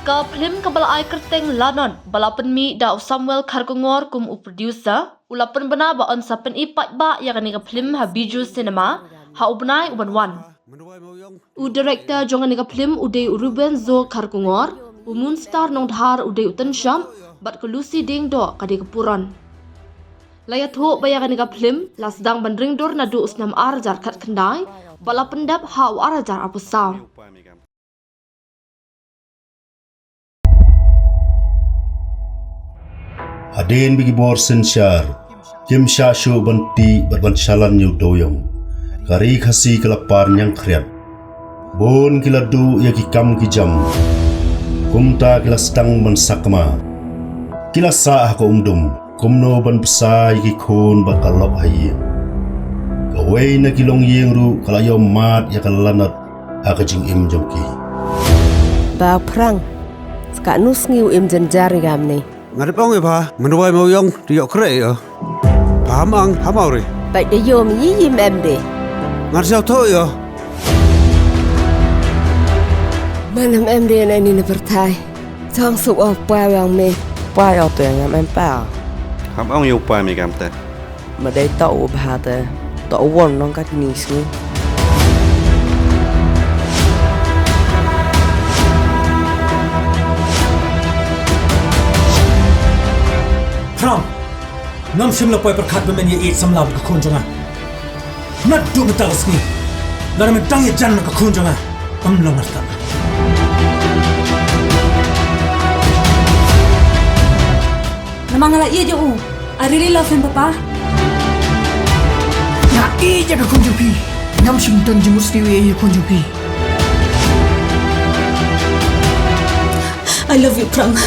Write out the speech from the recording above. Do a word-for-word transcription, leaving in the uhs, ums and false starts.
Ka phlim kaba la ai kyrteng Lanot ba la pynmih da u Samuel Kharkongor kum u producer, u la pynbna ba yn sa pyni paidbah ïa kane ka phlim ha Bijou Cinema ha u bnai u ban wan. U director jong kane ka phlim u dei u Ruben Zo Kharkongor, u Moonstar Nongdhar u dei u Tynshop, bad ka Lucy Diengdoh ka dei ka Puron. La ïathuh ba ïa kane ka phlim la sdang ban ring dur naduh u snem ar hajar khatkhyndai bad la pyndep ha u ar hajar arphew saw. Hadien ba ki bor synshar kim shah shuh ban tih bad ban shalan ïa u Dewiong, ka ri Khasi ka la par ñiangkhriat. Bun ki la duh ïa ki kam ki jam, kumta ki la sdang ban sakma. Ki la sah ha ka umdum kumno ban bsa ïa ki khun bad ka lok ha ïing. Kawei na ki longïing ruh ka la ïoh mad ïa ka Lanot ha ka jingim jong ki. Bah Phrang, sa katno sngi u im jynjar ïa ka mne? Nga dep ong ïa pha, mynta wai ma u Ïong, te ïoh khreh ïa. Pha ham ang, ham aw re. Bad da ïoh me ïa ïa me em de. Ngan sñiawthuh ïa. Man ham em de na ini na pyrthai. Chong suk ong pwa ïa me. Pwa ïa te ngam em pa. Ham ong ïa u pwa me kam te. Ma dei to u bha te, to u won nong kat ni sngi. Phrang, ngam shym la poi pyrkhat ba men ïa ïeit samla bad ka khun jong nga. Naduh mynta ka sngi, lada men dang ïajan bad ka khun jong nga, ym long artat. Namar nga la ïeit ïa u. I really love him, Papa. Nga ïeit ïa ka khun jong phi. Ngam shym don jingmut sniew ïa ka khun jong phi. I love you, Phrang.